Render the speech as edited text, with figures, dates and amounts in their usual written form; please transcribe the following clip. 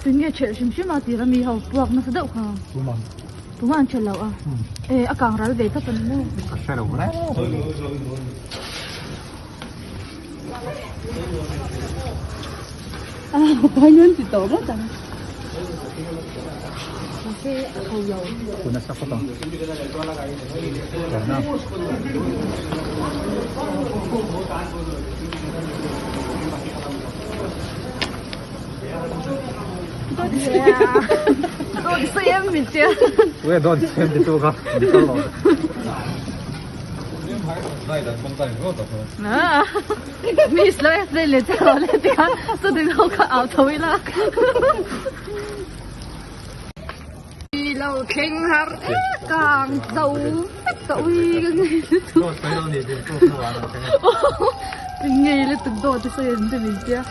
Tinge ṭhelh hrim hrim a tir ami ho puak nasa deuh kha. Tuma an ṭhelh lo a. E a kang ral ve tawp a ni maw. Ka hre lo reng. A pai nun ti tawh ngawt ang. Mahse a ho lo. Ku nasa khawp ang. Tana. Dawt sawi em min tia. Ue dawt sawi em ti tu kha. Miss lo explain leh che rawh le tikhan student ho kha au tho ila. Lo thleng har ek ang zo vek tawh ui ka ngei lutuk. Ka ngei lutuk dawt te sawi an ti min tia.